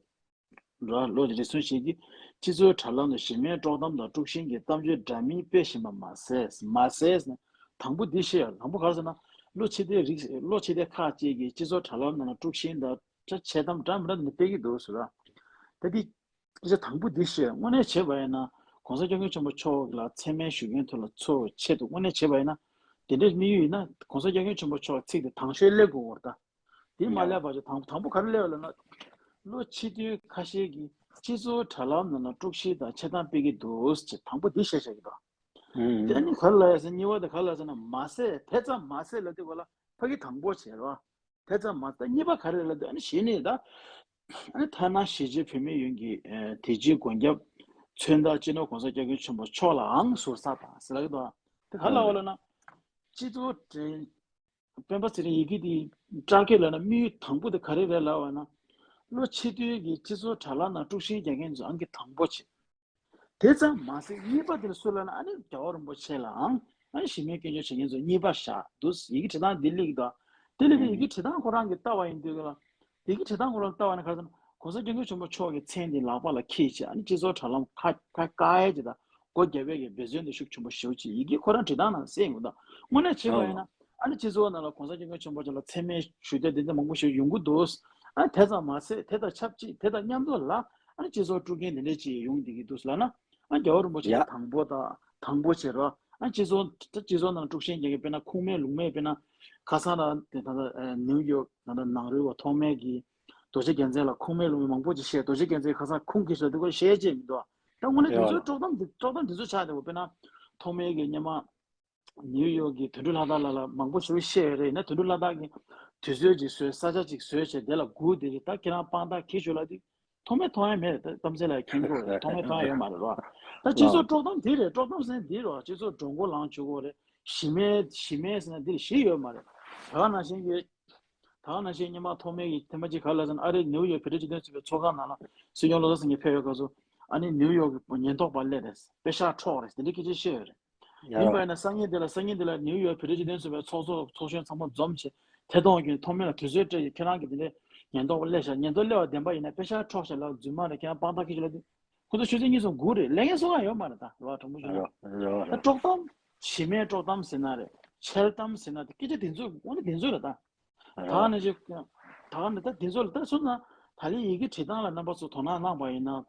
ར་བློ་རེ་ཟུང་ཞིག་གིས་སྤྱི་ཚོགས་དྲ་ལམ་དུ་གཞན་མའི་དཀྲོག་གཏམ་དང་དཀྲུག་ཤིང་གི་གཏམ་བརྗོད་འདྲ་མིན་སྤེལ་བཞིན་པ་མ་ཟད་མ་ཟད་ན་དང་པོ་འདི་བཤད་ཡ་དང་པོ་ག་རེ་ཟེར་ན་བློ་ཕྱི་བསྡུ་རིགས་བློ་ཕྱི་བསྡུ་ཁག་ཅིག་གིས་སྤྱི་ཚོགས་དྲ་ལམ་ནང་ལ་དཀྲུག་ཤིང་དང་འཆལ་གཏམ་འདྲ་མི་འདྲ་འདི་སྤེལ་གྱི་འདུག་ཟེར་ར། ད་འདི་སྐད་ཆ་དང་པོ་འདི་བཤད་དངོས་གནས་བྱས་པ་ཡིན་ན། ༸གོང་ས་༸སྐྱབས་མགོན་ཆེན་པོ་མཆོག་ལ་མཚན་སྨད་ཞུ་མཁན་ཚོ་ལ་ཚོར་བའི་ཆེད་དུ་དངོས་གནས་བྱས་པ་ཡིན་ན། དེ་འདྲའི་དམིགས་ཡུལ་ཡིན་ན་༸གོང་ས་༸སྐྱབས་མགོན་ཆེན་པོ་མཆོག་ཚིག་དེ་དང་ཤོས་སླེབས་དགོས་པ་རེད་ད། དེ་མ་ཡ། སླེབས་པ་ཅིག་དང་དང་པོ་ག་རེ་སླེབས་ཡོད་ལབ་ན། ལོ་ཕྱི་ཐུན་ཁ་ཤས་ཀྱི་སྤྱི་ཚོགས་དྲ་ལམ་ནང་ལ་དཀྲུག་ཤིང་དང་འཆལ་གཏམ་སྤེལ་གྱི་འདུག་ཅེས་དང་པོ་འདི་བཤད་བཞག་གི་འདུག་ཨུམ། དེ་ནི་ག་རེ་ལབ་ཡོད་ཟེར། གཉིས་པ་དེ་ག་རེ་ལབ་ཟེར་ན། མ་ཟད་དེ་ཙམ་མ་ཟད་ལབ་དུས་ག་ལ་ཕ་གི་དང་པོ་བྱས་རོགས། དེ་ཙམ་མ་ཟད་གཉིས་པ་ག་རེ་ལབ་དུས། ཨ་ནི་གཞི་ནས་ད། ཨ་ནི་ཐ་ན་གཞིས་བྱེས་བོད་མི་ཡོངས་ཀྱི་ཨ་དེ་རྗེས་མགོན་སྐྱབས་མཚོན་རྟགས་སྤྱི་ནོར་༸གོང་ས་༸སྐྱབས་མགོན་ཆེན་པོ་མཆོག་ལའང་ཟུར་ཟ་དང་ཟེར་ལབ་ཀྱི་འདུག་དེ་ག་རེ་ལབ་ཡོད་ལབ་ན། སྤྱི་ཚོགས་དྲ་སྤེན་པ་ཚེ་རིང་ཡི་གེ་འདི་བཀྲལ་གྱི་ལབ་ན། དམིགས་ཡུལ་དང་པོ་དེ་ག་རེ་རེད་ལབ་པ་ན། ལོ་ཕྱི་ཐུན་གྱི་སྤྱི་ཚོགས་དྲ་ལམ་ནང་དཀྲུག་ཤིང་རྒྱག་མཁན་ཚོ་ཨང་ཀི་དང་པོ་བྱས། དེ་ཙམ་མ་ཟད་གཉིས་པ་དེ་ལ་སུ་ལབ་ན། ཨ་ནི་རྒྱལ་བ་རིན་པོ་ཆེ་ལའང་ཨ་ནི་གཞི་མེད་སྐྱོན་བརྗོད་བྱེད་མཁན་ཚོ་གཉིས་པ་བཞག་འདུག་ཡི་གེ་བྲིས་སྟངས་འདི་སླེབས་ཀྱི་འདུག་དེ་ལས་དེ་ཡི་གེ་བྲིས་སྟངས་ཁོ་རང་གིས་ལྟ་བ་ཡིན་དུས་ལ། ཡི་གེ་བྲིས་སྟངས་ཁོ་རང་ལྟ་བ་ནི་ག་རེ་ཟེར་ན། ༸གོང་ས་༸སྐྱབས་མགོན་ཆེན་པོ་མཆོག་གི་མཚན་དེ་ལག་པ་ལ་འཁྱེར་བྱས། ཨ་ནི་སྤྱི་ཚོགས་དྲ་ལམ་ཁ་ཁ་བཀག་ཡས་ཀྱི་དང་སྒོ་རྒྱབ་ཡས་ཀྱི་འབད་བརྩོན་དེ་ཤུགས་ཆེན་པོ་ཞེ་པོ་ཅིག་ཡི་གེ་ཁོ་རང་བྲིས་སྟངས་ནང་གསལ་ཡོང་གི་འདུག་དངོས་གནས་བྱས་པ་ཡིན་ན། ཨ་ནི་སྤྱི་ཚོགས་ནང་ལ་༸གོང་ས་༸སྐྱབས་མགོན་ཆེན་པོ་མཆོག་ལ་མཚན་སྨད་ཞུ་འདོད་དེ་འདྲ་མང་པོ་ཞིག་ཡོང་གི་འདུག་ཨ་ནི་དེ་ཙམ་མ་ཟད་དེ་དང་ཆབས་ཅིག་དེ་དང་མཉམ་དུ་ལ་ཨ་ནི་སྤྱི་ཚོགས་དཀྲུག་མཁན་དེ་འདྲ་ཅིག་ཡོང་བསྡད་ཀྱི་འདུག་ལབ་ན། ཨ་རྒྱལ་བ་རིན་པོ་ཆེ་ཡ། དང་པོ་དང་དང་པོ་བྱེད་རོགས། ཨ་སྤྱི་ཚོགས་སྤྱི་ཚོགས་ནང་དཀྲུག་ཤིང་རྒྱག་མཁན་དཔེར་ན་ཁུངས་མེད་ལུང་མེད། དཔེར་ན་ཁ་སང་ལ་དེ་ད་ལྟ་ནིའུ་ཡོག་ད་ལྟ་ནང་རུལ་བ་ཐོགས་མེད་ཀྱིས་རྡོ་རྗེ་རྒྱལ་མཚན་ལ་ཁུངས་མེད་ལུང་མེད་མང་པོ་ཅིག་བཤད། རྡོ་རྗེ་རྒྱལ་མཚན་ཁ་སང་ཁུངས་སྐྱེལ་ཤོག་དེ་ཁོ་བཤད་རྗེས་མི་འདུག་ད་དངོས་གནས་དེ་ཡ། ཚོའི་དཀྲོག་གཏམ་དཀྲོག་གཏམ་དེ་ཚོ་ཆགས་བསྡད་པ། དཔེར་ན་ཐོགས་མེད་ཀྱིས་སྔོན་མ་ནིའུ་ཡོག་གི་དོན་གྲུབ་ལྷ་དར་ལགས་ལ་མང་པོ་ཞིག་བཤད་ཡོད་རེད། ཡིན་ན་དོན་གྲུབ་ལྷ་དར་གྱིས་དུས་ཚོད་ཅིག་བཟོས། ས་ཆ་ཅིག་བཟོས་བྱས་དེ་ལ་སྒུག་བསྡད་རེད། ད་ཁྱེད་རང་དཔང་རྟགས་འཁྱེར་ཤོག་ལབ་དུས་ཐོགས་མེད་མཐོང་ཡ་མེད་རེད། ད་གཏམ་ཚེ་ལ་མཁྱེན་གྱི་རེད། ཐོགས་མེད་མཐོང་ཡ་ཡོད་མ་རེད་རོ། ད་སྤྱི་ཚོགས་དཀྲོག་གཏམ་འདི་རེད། དཀྲོག་གཏམ་ཟེར་ན་འདི་རེད་བ། སྤྱི་ཚོགས་མགྲོན་ཁོག་ལངས་བཅུག་གི་རེད། གཞི་མེད་གཞི་མེད་ཟེར་ན་འདི་རེད། གཞི་ཡོད་མ་རེད། ད་ག་ནང་བཞིན་གྱི་ད་ག་ནང་བཞིན་སྔོན་མ་ཐོགས་མེད་ཀྱིས་ཐེངས་མ་གཅིག་ག་རེ་ལབ་ཟེར་ན། ཨ་རི་ནིའུ་ཡོག་བོད་རིགས་སྤྱི་མཐུན་ཚོགས་པའི་ཚོགས་ཁང་ནང་ལ་སྲིད་སྐྱོང་བློ་བཟང་སེང་གེ་ཕེབས་ཡོད་སྐབས་སུ། ཨ་ནི་ནིའུ་ཡོག་གི་ཉེན་རྟོག་པ་སླེབས་རེད། པེ་ཤག་འཕྲོག་རེད། དེ་འདྲའི་སྐད་ཆ་བཤད་ཡོད་རེད། ཡ་ཡིན་པ་ཡིན་ན་སང་ཉིན་དེ་ལ་སང་ཉིན་དེ་ལ་ནིའུ་ཡོག་བོད་རིགས་སྤྱི་མཐུན་ཚོགས་པའི་ཚོགས་གཙོ་ཚོགས་གཞོན་ཚང་མ་འཛོམས་བྱས་ཐད་གཏོང་གིས་ཐོགས་མེད་ལ་དུས་ཚོད་སྤྲད་ཀྱི་ཁྱེད་རང་གི་དེ་འདྲའི་ཉེན་རྟོག་པ་སླེབས་ཤག་ཉེན་རྟོག་སླེབས་པ་བདེན་པ་ཡིན་ན་པེ་ཤག་འཕྲོག་ཤག་ལབ་རྫུན་མ་རེད། ཁྱེད་རང་དཔང་རྟགས་འཁྱེར་ཤོག་ལབ་དུས་ཁོ་ཚོ་ཆུ་ཚོད་གཉིས་གསུམ་སྒུག་རེད། ལས་ངན་བཟོ་ག་ཡོད་མ་རེད། ད་རེད་བ། དྲང་པོ་ཞུ་ན་རེད་བ། ད་རེད་བ། དཀྲོག་གཏམ་གཞི་མེད་དཀྲོག་གཏམ་ཟེར་ན་རེད། འཆལ་གཏམ་ཟེར་ན་རེད། སྐད་ཆ་དེ་ཚོ་དངོས་གནས་དེ་ཚོ་རེད་ད། ད་ག་ནང་བཞིན་ད་ག་ནང་ད་དེ་ཚོ་ལ་ད་སོང་ན་ད་ལན་ཡི་གེ་བྲིས་སྟངས་ལ་རྣམ་པ་ཚོ་དོ་སྣང་གནང་པ་ཡིན་ན།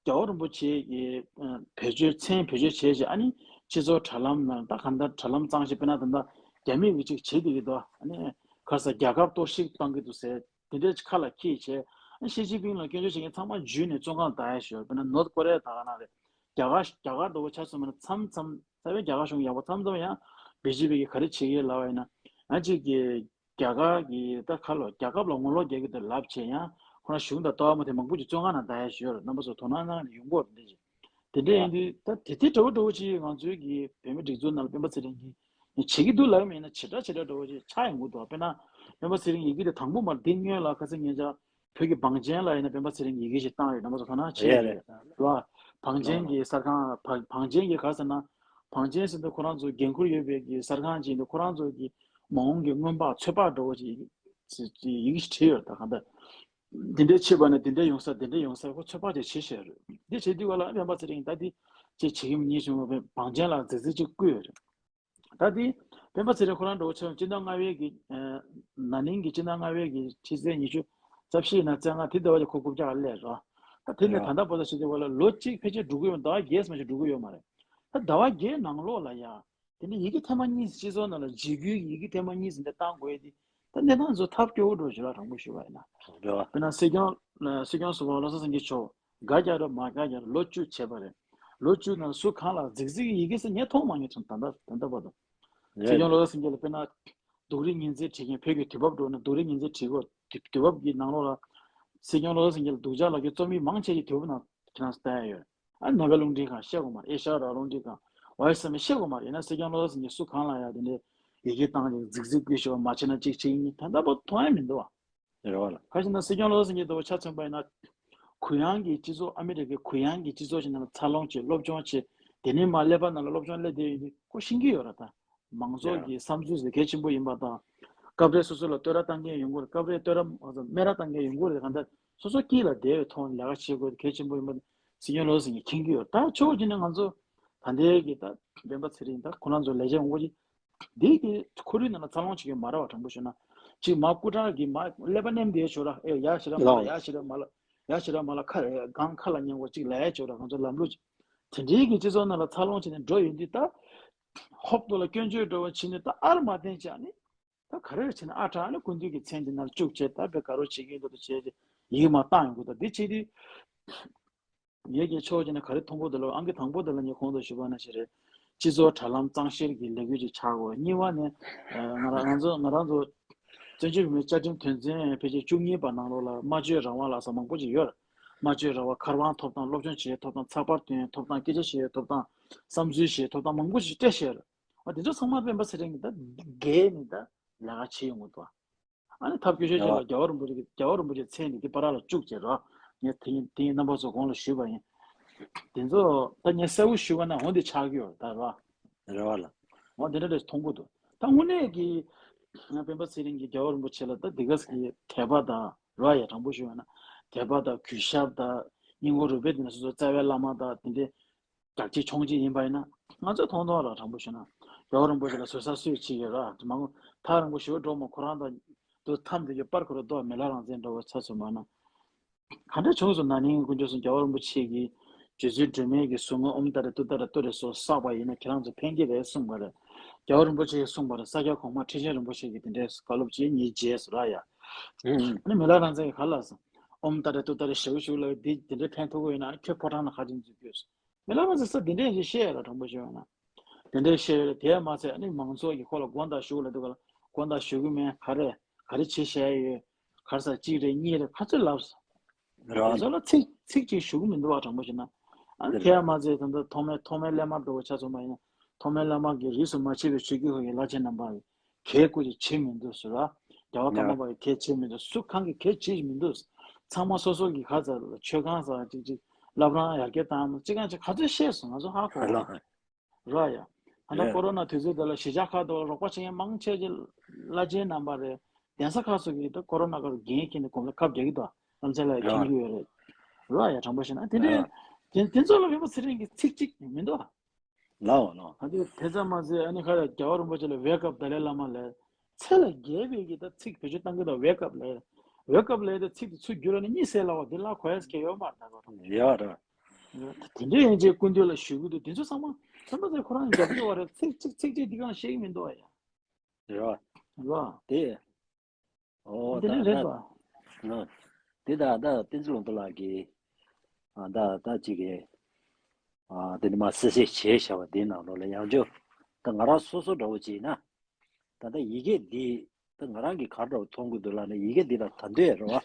རྒྱལ་བ་རིན་པོ་ཆེ་གི་ཨ་བེད་སྤྱོད་མཚན་བེད་སྤྱོད་བྱས་བྱས། ཨ་ནི་སྤྱི་ཚོགས་དྲ་ལམ་ནང་ད་གང་ལྟར་དྲ་ལམ་གཙང་བཞིན་དཔེར་ན་ད་ལྟ་རྒྱ་མི་གི་ཅིག་བྱེད་བསྡད་ཀྱི་འདུག་ཨ་ནི་ག་རེ་ཟེར། རྒྱལ་ཁབ་གཏོར་བཤིག་གཏོང་གི་འདུག་ཟེར་དེ་འདྲའི་ཁ་ལ་འཁྱེར་བྱས། ཨ་ནི་ཞི་ཅིན་ཕིང་ལ་སྐྱོན་བརྗོད་བྱེད་མཁན་ཚང་མ་འཇུས་ནས་བཙོན་ཁང་བདག་ཡ་ཞུ། དཔེར་ན་ནོར་ཐ་ཀོ་རི་ཡ་ད་ག་ནང་རེད། རྒྱ་གར་རྒྱ་གར་འདྲ་བོ་ཆ་མཚོན་པ་ན་མཚམས་མཚམས་རྩ་བའི་རྒྱ་གར་གཞུང་ཡག་པོ་མཚམས་མཚམས་ཡང་བེ་ཇེ་པི་གིས་ག་རེ་བྱེད་ཀྱི་ལབ་པ་ཡིན་ན། ང་གཅིག་གིས་རྒྱ་གར་གྱི་ད་ག་ལོ་རྒྱལ་ཁབ་ལ་ངོ་ལོག་རྒྱག་གི་འདུག་ལབ་བྱས་ཡང་ཁོ་རང་གཞུང་དང་ལྟ་བ་མ་མཐུན་མང་པོ་ཅིག་བཙོན་ཁང་ནང་བདག་ཡ་ཞུས་ཡོད་རེད། རྣམ་པ་ཚོ་དོ་སྣང་གནང་ནས་ཡོང་གི་རེད། འདི་ཅིག་དེ་འདྲ་ཡིན་དུས་ད་དེ་དེ་འདྲ་བོ་འདྲ་བོ་ཅིག་ང་ཚོའི་གི་བོད་མི་སྒྲིག་འཛུགས་ནང་ལ་སྤེན་པ་ཚེ་རིང་གིས་བྱེད་ཀྱི་འདུག་ལབ་ཡ་མེད་ན་བྱེ་བྲག་བྱེ་བྲག་འདྲ་བོ་ཅིག་ཆགས་ཡོང་གི་འདུག་དཔེར་ན་སྤེན་པ་ཚེ་རིང་ཡི་གེ་དེ་དང་པོ་མ་རེད། འདི་སྔོན་ལ་ཁ་སང་ཉེ་ཆར་བོད་ཀྱི་བང་ཆེན་ལ་ཡིན་ན་སྤེན་པ་ཚེ་རིང་གིས་ཡི་གེ་ཞིག་བཏང་ཡོད། རྣམ་པ་ཚོ་དོ་སྣང་བྱེད་ཡ་རེད་རེད། རེད་བ། བང་ཆེན་གྱི་གསར་ཁང་བ་བང་ཆེན་གྱི་ག་རེ་ཟེར་ན། བང་ཆེན་ཟེར་དུས་ཁོ་རང་ཚོ་འགན་འཁུར་ཡོད་པའི་གི་གསར་ཁང་ཅིག་ཡིན་དུས་ཁོ་རང་ཚོ་གི་མ་འོངས་ཀྱི་སྔོན་དཔག་ཚོད་དཔག་འདྲ་བོ་ཅིག་ཡི་གེ་ཞིག་བྲིས་ཡོད། ད་གང་ལྟར་འདི་འདྲའི་ཆེད་པ་ནས་འདི་འདྲའི་ཡོང་ས་འདི་འདྲའི་ཡོང་ས་ཁོ་ཚོད་དཔག་ཅིག་བྱེད་བཞིན་རེད། འདི་བྱེད་དུས་ག་ལ་སྤེན་པ་ཚེ་རིང་ད་འདི་ཅིག་བྱེད་ཀྱི་མིན་ཞུ་བ་བང་ཆེན་ལ་རྫིག་རྫིག་ཅིག་བསྐུར་ཡོད་རེད། ད་དེ་སྤེན་པ་ཚེ་རིང་ཁོ་རང་འདྲ་བོ་ཆེ་སྤྱི་ཟླ་ལྔ་པའི་གི་ཨ་ན་ནིང་གི་སྤྱི་ཟླ་ལྔ་པའི་གི་ཕྱི་ཚེས་ཉི་ཤུ་རྩ་བཞི་ཡིན་ན་རྩ་ལྔ་དེ་ཟླ་བ་གཅིག་ཁོ་རྐུབ་བཀྱག་སླེབས་རོ། ད་དེ་ནས་ད་ལྟ་བར་དུ་བྱེད་དུས་བ་ལ་ལོ་གཅིག་ཕལ་ཆེར་འགྲོ་གི་ཡོད། ཟླ་བ་བརྒྱད་ཙམ་ཞིག་འགྲོ་གི་ཡོད་མ་རེད། ད་ཟླ་བ་བརྒྱད་ནང་ལོགས་ལ་ཡ་དེ་ནས་ཡི་གེ་ཐེངས་མ་གཉིས་སྤྱི་ཚོགས་ནང་ལ་འཇིགས་སྐུལ་གྱི་ཡི་གེ་ཐེངས་མ་གཉིས་ཟིན་ཏེ་བཏང་དགོས་ཡ་དེ་ད་གནས་སྟངས་ཚོ་ཐབས་སྐྱོ་བོ་འགྲོ་བཞིན་ལ་དྲང་པོ་ཞུ་བ་ཡིན་ན། རེད་བ། དཔེར་ན་སྲིད་སྐྱོང་སྲིད་སྐྱོང་ཟུར་པ་བློ་བཟང་སེང་གེ་མཆོག་དགའ་རྒྱག་རེད་མ་དགའ་རྒྱག་རེད། ལོ་བཅུ་བྱས་པ་རེད། ལོ་བཅུ་ནང་སུ་གང་ལ་རྫིག་རྫིག་ཡི་གེ་ཟེར་ངས་མཐོང་མ་མྱོང་བྱུང་། ད་ལྟ་ད་ལྟ་བར་དུ། རེད། སྲིད་སྐྱོང་བློ་བཟང་སེང་གེ་ལ་དཔེར་ན་སྡུག་རུས་ཉེས་འཛུགས་བྱེད་མཁན། བོད་ཀྱི་དུས་བབ་འགྲོ་ན་སྡུག་རུས་ཉེས་འཛུགས་བྱེད་དགོས། དུས་དུས་བབ་ཀྱི་ནང་ལོགས་ལ་སྲིད་སྐྱོང་བློ་བཟང་སེང་གེ་ལ་སྡུག་ཅག་ལབ་རྒྱུ་རྩོམ་ཡིག་མང་ཆེ་ཞིག་དུས་བབ་ནང་ཁྱེད་རང་ཚོ་ལྟ་ཡ་ཡོད། ཨ་ནི་ནམ་མཁའི་རླུང་འཕྲིན་ཁང་བཤད་དགོས་མ་རེད། ཨེ་ཤ་ཡ་རང་དབང་རླུང་འཕྲིན་ཁང་། ཝོ་ཡེས་ཨེཕ་ཨེམ་བཤད་དགོས་མ་རེད། ཡིན་ན་སྲིད་སྐྱོང་བློ་བཟང་སེང་གེ་སུ་གང་ལ་ཡ་དེ་འདྲའི་ཡི་གེ་བཏང་ནས་རྫིག་རྫིག་བསྐུར་ཞོར་མ་བྱས་ན་གཅིག་བྱེད་ཀྱི་ཡིན། ད་ལྟ་བར་མཐོང་ཡ་མི་འདུག་བ། རེད་བ་ལ། ག་ཞིག་ན་སྲིད་སྐྱོང་བློ་བཟང་སེང་གེ་ལྟ་བུ་ཆ་མཚོན་པ་ཡིན་ན། གུ་ཡངས་ཀྱི་སྤྱི་ཚོགས། ཨ་མི་རི་ཀའི་གུ་ཡངས་ཀྱི་སྤྱི་ཚོགས་ཤིག་ནང་ལ་འཚར་ལོངས་བྱས། སློབ་སྦྱོང་བྱས། དེ་ནས་མར་ཀླད་པ་ནང་ལ་སློབ་སྦྱོང་སླེབས་བསྡད་ཡོད་དུས་ཁོ་ཤེས་ཀྱི་ཡོད་རེད་ད། མང་ཚོགས་ཀྱི་བསམ་ཚུལ་ཟེར་གལ་ཆེན་པོ་ཡིན་པ་དང་། སྐབས་རེ་སོ་སོ་ལ་བསྟོད་ར་བཏང་མཁན་ཡོང་གི་རེད། སྐབས་རེ་བསྟོད་ར་སྨད་ར་བཏང་མཁན་ཡོང་གི་རེད། གང་ལྟར་སོ་སོ་དཀྱིལ་ལ་བསྡད་པའི་ཐོག་ནས་ལས་ཀ་བྱེད་དགོས་དེ་གལ་ཆེན་པོ་ཡིན་པ་སྲིད་སྐྱོང་བློ་བཟང་སེང་གེས་མཁྱེན་གྱི་ཡོད། ད་ཕྱོགས་གཅིག་ནས་ང་ཚོ་ད་ལྟའི་གི་ད་སྤེན་པ་ཚེ་རིང་ད་ཁོ་རང་ཚོ་ལས་བྱེད་འོང་གི་འདི་གི་ཁོར་ཡུག་ནང་ལ་འཚར་ལོངས་བྱེད་ཀྱི་མ་རེད་བ། དྲང་པོ་ཞུ་ན། གཅིག་མ་སྐུ་དྲག་གིས་མ་ཀླད་པ་ནེམ་བསྡད་ཆོག་ར། ཨེ་ཡ་ཞེ་དྲག་མ་ལ། ཡ་ཞེ་དྲག་མ་ལ། ཁ་ཡ་ཞེ་དྲག་མ་ལ། ཁ་སྒང་ཁ་ལ་ཉན་དགོས། གཅིག་ལ་ཡ་ཆོག་ར། ང་ཚོ་ལམ་ལུགས་ཅིག་ དེ་འདྲའི་གི་སྤྱི་ཚོགས་ནང་ལ་འཚར་ལོངས་བྱས་ནས་འགྲོ་ཡོང་དུས་ད། ཧོབ་ཏེ་ལ་སྐྱོན་བརྗོད་འདྲ་བོ་བྱས་ནས་ད་ཨར་མ་བསྟན་བྱས་ནས། ད་ག་རེ་བྱས་ནས་ཨ་དྲག་ནས་སྐུ་མདུན་གྱི་མཚན་དེ་ནར་བཅུག་བྱས་ད་བེ་ག་རོ་བྱེད་ཀྱི་འདུག་ད་བྱས་ཏེ་ཡིག་མ་བཏང་ཡོང་གི་ད་འདི་བྱས་དུས། ངས་ཀྱི་ཕྱོགས་ཀྱི་ནས་ག་རེ་མཐོང་གི་འདུག་ལབ་ཨང་ཀི་དང་པོ་དེ་ལ་ངས་གོང་དུ་ཞུས་པ་ནང་བཞིན་རེད། སྤྱི་ཚོགས་དྲ་ལམ་གཙང་བཤེར་གྱི་ལས་འགུལ་ཅིག་ཆགས་དགོས། གཉིས་པ་ནས་ང་རང་ང་ཚོ་ང་རང་ཚོ་བཙན་བྱོལ་བོད་མིའི་བཅའ་ཁྲིམས་དོན་ཚན་ཕལ་ཆེར་བཅུ་གཉིས་པ་ནང་ལོགས་ལ་སྨྲ་བརྗོད་རང་དབང་ལ་སོགས་མང་པོ་ཅིག་ཡོད་རེད། སྨྲ་བརྗོད་རང་དབང་མཁར་དབང་ཐོབ་ཐང་སློབ་སྦྱོང་བྱེད་ཐོབ་ཐང་ཚགས་པར་སྟོན་ཐོབ་ཐང་སྐད་ཆ་བཤད་ཐོབ་ཐང་བསམ་ཚུལ་བཤད་ཐོབ་ཐང་མང་པོ་ཞིག་སྤྲད་བཞག་རེད། འོ་དེ་ཚོ་ཚང་མ་སྤེན་པ་ཚེ་རིང་གིས་ད་འགལ་ནས་ད་ལས་ཀ་བྱེད་ཡོང་གི་འདུག་ཨ་ནི་ཐབས་སྐྱོ་ཤོས་ཅིག་ལ་རྒྱལ་བ་རིན་པོ་ཆེ་གི་རྒྱལ་བ་རིན་པོ་ཆེའི་མཚན་འདི་དེ་པར་ལ་བཅུག་བྱས་རོགས། ངས་དེ་ཡིན་དེ་ཡིན་རྣམ་པ་ཚོ་གོང་ལ་ཞུས་པ་ཡིན། དེ་ཚོ་ད་ངས་གསལ་པོ་ཞུས་པ་ན་འོ་འདི་ཆགས་ཀྱི་ཡོད་ད་རོགས། རེ་བ་ལ། འོ་འདི་འདྲ་རེ་མཐོང་གི་འདུག་ད་དངོས་གནས་ཀྱི་ང་སྤེན་པ་ཚེ་རིང་གིས་རྒྱལ་བ་རིན་པོ་ཆེ་ལ་ད་འདི་ག་ཟེར་གྱི་དད་པ་དང་རོགས་ཡ་དྲང་པོ་ཞུས་པ་ན་དད་པ་དང་གུས་ཞབས་དང་སྙིང་ཁོང་རུས་པའི་གཏིང་ནས་སོ་སོ་རྩ་བའི་བླ་མ་དང་དེ་འདྲའི་རྒྱག་ཅིག་མཆོང་ཅིག་ཡིན་པ་ཡིན་ན། ང་ཚོས་མཐོང་མཐོང་ར་དྲང་པོ་ཞུ་ན། རྒྱལ་བ་རིན་པོ་ཆེ་ལ་བཟོད་ས་སུས་བྱེད་ཀྱི་ར་དེ་མང་པོ་ཐག་རིང་པོ་ཞུ་འགྲོ་མོ་ཁོ་རང་དང་དུ་འཐམ་དེ་གི་པར་ཁོ་ར་རྡོ་མི་ལ་རང་བཙན་འགྲོ་བའི་ཚ་ཚོད་མ་ན། ག་འདྲ་བྱུང་སོང་ན་ནིང་དཀོན་མཆོག་གསུམ་རྒྱལ་བ་རིན་པོ་ཆེ་གིས་རྗེ་བཙུན་སྒྲོལ་མའི་གི་གཟུངས་སྔགས་ཨོཾ་ཏཱ་རེ་ཏུཏྟཱ་རེ་ཏུ་རེ་སོགས་བསགས་པ་ཡིན་ན་ཁྱེད་རང་ཚོ་ཕན་གྱི་རེད་གསུངས་པ་རེད། རྒྱལ་བ་རིན་པོ་ཆེ་གིས་གསུངས་པ་རེད། ས་སྐྱ་གོང་མ་ཁྲི་ཆེན་རིན་པོ་ཆེ་གིས་དེ་འདྲའི་བཀའ་སློབ་ཅིག་ཉིད་བརྗེད་སོང་ར་ཡ། ཨ་ནི་མི་ལ་རང་བཙན་གྱིས་ག་ལ་སོང་། ཨོཾ་ཏཱ་རེ་ཏུཏྟཱ་རེ་ཞེའུ་ཞེའུ་ལ་འདི་དེ་འདྲའི་ཕན་ཐོགས་ཀྱི་ཡོད་ན་ཨ་ནི་ཁྱོད་ཕོ་བྲང་ལ་ག་ཅིག་འཛུལ་དགོས་སོང་། མི་ལ་རང་ཚོས་ས་དེ་འདྲས་ཞིག་བཤད་ཡ་ལ་དྲང་པོ་བཤད་ཡོང་ན། དེ་འདྲས་བཤད་ཡོད་རེད། དེ་མ་ཚད་ཨ་ནི་མང་ཚོགས་ཀྱིས་ཁོ་ལ་དགོངས་དག་ཞུ་ལ་འདུག་ག་ལ་དགོངས་དག་ཞུ་གི་མེད་ག་རེ་ག་རེ་བྱེད་བཤད་ཡ་ཡོད། ག་རེ་ཟ་གཅིག་རེད་གཉིས་རེད་ག་ཚོད་ལབ་སོང་། རེད་བ། དེ་ཚོ་ལ་ཚིག་ཚིག་གཅིག་ཞུ་གི་མི་འདུག་བ་དྲང་པོ་བཤད་ན། ཨ་ནི་དེ་དེ་མ་ཚད་ད་ལྟ་ཐོགས་མེད་ཐོགས་མེད་སླད་མ་འགྲོ་བ་ཆ་ཚང་མ་ཡིན་ན་ཐོགས་མེད་སླད་མ་གི་རིས་སུ་མ་ཆད་པའི་ཆོས་བརྒྱུད་ཁག་གི་བླ་ཆེན་རྣམ་པ་གིས་གལ་སྐུ་ཅིག་བྱེད་མི་འདུག་ཟེར་ར། རྒྱལ་བ་ཀརྨ་པ་གིས་གལ་བྱེད་མི་འདུག་སུ་གང་གིས་གལ་བྱེད་མི་འདུག་ཚང་མ་སོ་སོ་གི་ཁ་ཚ་ལ་མཆོད་ཁང་ས་ཅིག་ཅིག་བླ་བྲང་ཡར་རྒྱས་བཏང་ཅིག་གང་ཅིག་ག་ཚོད་བཤད་སོང་ང་ཚོ་ཧ་གོ་ར་ཡ། ད་ལྟ་ཀོ་རོ་ན་དུས་ཚོད་དེ་ལ་གཞིས་ཆགས་ཁག་ཏུ་རོགས་པ་བྱེད་མཁན་མང་ཆེ་ཅིག་བླ་ཆེན་རྣམ་པ་རེད། གདན་ས་ཁག་སོགས་ཀྱིས་ད་ཀོ་རོ་ན་སྐབས་འགན་འཁྱེར་ནས་གོམ་ལ་ཁབ་རྒྱག་གི་འདུག་རྣམ་ཚེ་ལ་མཁྱེན་རྒྱུ་ཡོད་རེད། ར་ཡ་དྲང་པོ་བཤད་ན་དེ་འདྲའི་དེ་དེ་ཚོ་ལ་རིན་པོ་ཚེ་རིང་གི་ཚིག་གཅིག་མི་འདུག་ལའོ་ལའོ། ཨ་ནི་དེ་ཙམ་མ་ཟད་ཨ་ནི་ཁ་ལ་རྒྱལ་བ་རིན་པོ་ཆེ་ལ་ཝེ་ཀབ་ཏཱ་ལའི་བླ་མ་ལ་ཚེ་ལ་རྒྱས་པའི་གི་ད་ཚིག་བེད་སྤྱོད་བཏང་གི་ད་ཝེ་ཀབ་ལ་ཝེ་ཀབ་ལ་ད་ཚིག་དེ་ཚུར་བསྒྱུར་ལ་ནི་གཉིད་སད་ལ་བ་དེ་ལ་གོ་ཡ་སྐད་ཡོད་མ་རེད་ད་གོ། ཡོད་རེད། དེ་འདྲའི་ཡན་ཆད་སྐུ་མདུན་ལ་ཞུ་གི་འདུག་དེ་ཚོ་ཚང་མ་ཚང་མ་ཚེ་ཁོ་རང་རྒྱབ་སྐྱོར་བ་རེད་ཚིག་གཅིག་ཚིག་གཅིག་འདི་གང་བཤད་ཀྱི་མི་འདུག་ཨ་ཡ། རེད་བ། རེད་བ། དེ། ཨོ་ད་འདི་ནི་རེད་ད། པ། ཨ། དེ་ད་ད་བསྟན་འཛིན་ལུང་རྟོགས་ལགས་ཀྱིས། ཨ་ད་ད་ཅིག་གི། ཨ་དེ་ནི་མ་གསལ་བཤད་བྱས་བཞག་པ་དེའི་ནང་ལོགས་ལ་ཡང་བསྐྱར། ད་ང་རང་སོ་སོ་འདྲ་བོ་ཅིག་ཡིན་ན། ད་ལྟ་ཡི་གེ་འདི། ད་ང་རང་གིས་ག་འདྲ་བོ་མཐོང་གི་འདུག་ལབ་ན་ཡི་གེ་འདི་ལ་ད་འདོད་རེད་བ།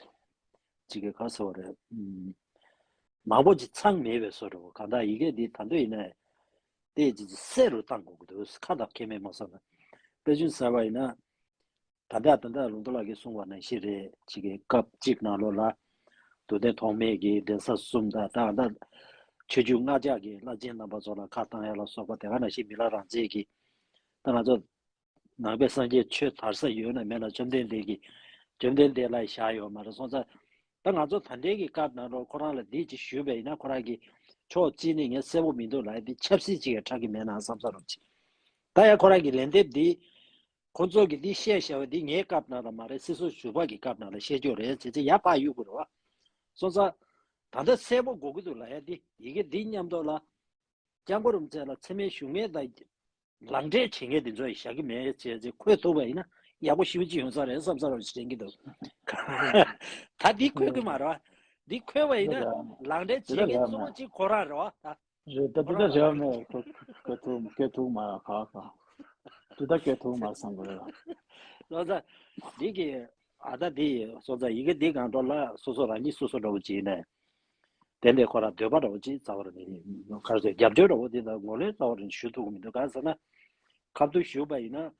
ཅིག་གི་ག་ཟེར་བ་རེད། ཨུམ། མང་པོ་ཅིག་ཚང་མེད་པའི་བཟོ་འདྲ་བོ་གང་ལྟར་ཡི་གེ་འདི་ད་འདོད་ཡིན་ན། དེ་ཅིག་གསལ་རུ་བཏང་དགོས་ཀྱི་འདུག་ཁ་དང་མཁས་མེད་མ་བསམ་ན། དཔེ་ཆུང་ཟེར་བ་ཡིན་ན། ད་ལྟ་ད་ལྟ་ལུང་རྟོགས་ལགས་ཀྱིས་གསུངས་པ་ནང་བཞིན་རེད། ཅིག་གི་སྐབས་གཅིག་ནང་ལོགས་ལ། མདོ་སྡེ་ཐོགས་མེད་ཀྱི་གདན་ས་གསུམ་དང་ད་ལྟ་ཆོས་བརྒྱུད་ལྔ་ཆ་གི་བླ་ཆེན་རྣམ་པ་ཚོ་ལ་ཁ་བཏང་ཡ་ལ་སོགས་པ་དེ་ག་ནང་བཞིན་མི་ལ་རང་བཙན་གྱི་ད་ང་ཚོ་ནང་པའི་སངས་རྒྱས་ཆོས་དར་ས་ཡོད་ན་མེད་ན་བཅོམ་ལྡན་འདས་ཀྱི་བཅོམ་ལྡན་འདས་ལ་བཞག་ཡོད་མ་རེད་སོང་ཙང་། ད་ང་ཚོ་ད་ལྟའི་གི་སྐབས་ནང་ལོགས་ཁོ་རང་ལ་འདི་ཅིག་ཞུས་པ་ཡིན་ན་ཁོ་རང་གི་ཕྱོགས་གཅིག་ནས་ངས་གསལ་པོ་མི་འདུག་ལབ་ཡ་འདི་ཆབ་སྲིད་ཅིག་གི་ཁྲག་གི་མེད་ན་བསམ་ས་རུ་ཅིག་ད་ཡ་ཁོ་རང་གི་ལན་འདེབས་འདི། ཁོ་ཚོ་གིས་འདི་བཤད་བཞག་པ་འདི་ངའི་སྐབས་ནང་ལ་མ་རེད། སྲིད་ཟུར་ཞུ་བ་གི་སྐབས་ནང་ལ་བཤད་རྒྱུ་རེད་ཟེར་ཚེ་ཡར་ཕར་གཡུག་དགོས་རེད་བ། སོང་ཙང་། ད་ལྟ་གསལ་པོ་དགོས་ཀྱི་འདུག་ལབ་ཡ་འདི་ཡི་གེ་འདི་མཉམ་དུ་ལ། སྐྱབས་མགོན་རིན་པོ་ཆེ་ལ་མཚན་སྨད་ཞུ་མཁན་དང་། ལག་འབྲེལ་བྱེད་མཁན་འདི་ཚོ་ཡི་བཞག་གི་མེད་ཅེས་ཅེས་འཁོད་ཐུབ་པ་ཡིན་ན་ཡག་པོ་ཞེ་པོ་ཅིག་ཡོང་ས་རེད་བསམ་ས་རེད་དྲན་གྱི་འདུག་ད་འདི་འཁོད་ཀྱི་མ་རེད་བ། འདི་འཁོད་པ་ཡིན་ན་ལག་འབྲེལ་བྱེད་མཁན་གཙོ་བོ་གཅིག་ཁོ་རང་རེད་བ་ད། རེད་ད་འདི་ལྟར་རེད་བ་མེད་སྐད་ཐུག་སྐད་ཐུག་སྐད་ཐུག་མ་ཁ་ཁ་འདི་ལྟར་སྐད་ཐུག་མ་བསམ་གི་རེད། ལོ་ཙཱ། འདི་གི་ཨ་ད་འདི་སོ་ཙཱ་ཡི་གེ་འདི་གང་འགྲོ་ལ་སོ་སོ་རང་ཉིད་སོ་སོ་འདྲ་བོ་ཅིག་ནས་དེ་འདྲའི་ཁོ་རང་འདོད་པ་འདྲ་བོ་ཅིག་རྩ་བ་རང་ནས་ཁར་ཚོས་རྒྱབ་སྐྱོར་འདྲ་བོ་འདི་ལ་ངོ་ལོན་རྩ་བ་རང་ནས་ཞུ་ཐུབ་ཀྱི་མི་འདུག་གང་ཟེར་ན་ཁ་ཐུག་ཞུས་པ་ཡིན་ན་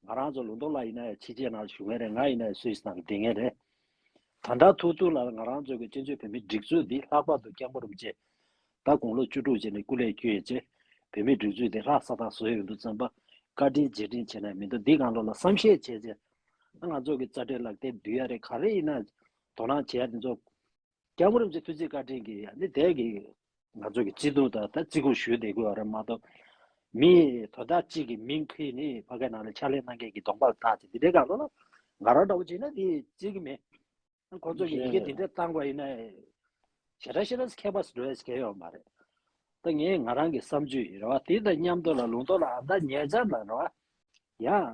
ང་རང་ཚོ་ལུང་རྟོགས་ལགས་ཡིན་ན་ཡང་ཕྱི་རྒྱལ་ནང་ཞུ་མཁན་རེད། ང་ཡིན་ན་ཡང་སུད་སི་ནང་གི་སྡོད་མཁན་རེད། ད་ལྟ་ཐུག་ཐུག་ལ་ང་རང་ཚོ་གི་སྤྱི་ཚོགས་བོད་མིའི་སྒྲིག་འཛུགས་འདི་ལྷག་པར་དུ་སྐྱབས་མགོན་རིན་པོ་ཆེ་ད་དགུང་ལོ་བཅུ་དྲུག་ཅན་ནས་སྐུ་ལས་བསྐྱོན་བྱས་བོད་མིའི་སྒྲིག་འཛུགས་འདི་ལྷ་ས་དང་བཟོ་ཡོང་དུས་ཙམ་པ་བཀའ་དྲིན་རྗེས་དྲན་བྱས་ན་མི་འདུག་འདི་གང་ལོ་ལ་བསམ་ཤེས་བྱས་བྱས་ང་ཚོ་གི་རྩ་ཁྲིམས་ལག་དེབ་བསྡུ་ཡ་རེད། ག་རེ་ཡིན་ན་དོ་སྣང་བྱས་ཡ་དེ་ཚོ་སྐྱབས་མགོན་རིན་པོ་ཆེ་ཐུགས་རྗེ་བཀའ་དྲིན་གྱིས་ནི་དེ་གི་ང་ཚོ་གི་བརྩི་མཐོང་དང་ད་བརྩི་བཀུར་ཞུ་བསྡད་དགོས་པ་རེད་མ་གཏོགས། མི་དོ་བདག་གཅིག་གི་མིང་ཁུར་ནས་ཕ་གི་ནང་ལ་ཕྱག་ལས་གནང་མཁན་གྱི་གདོང་པ་ལ་བལྟས་ཏེ་འདི་འདྲའི་སྒང་ལ་ང་རང་འདྲ་བོ་བྱས་ན་འདི་བརྩི་གི་མེད། ཁོང་ཚོ་གིས་ཡི་གེ་འདི་འདྲ་བཏང་བ་ཡིན་ན་ཞེ་དྲག་ཞེ་དྲག་ཁྱད་པར་འགྲོ་ཡ་ཞིག་ཡོད་མ་རེད། ད་ངས་ང་རང་གི་བསམ་ཚུལ་ཡིན་རེད་བ། དེ་དང་མཉམ་དུ་ལ་ལུང་རྟོགས་ལ་ཨ་ད་ཉེ་ཆར་ལ་རེད་བ། ཡང་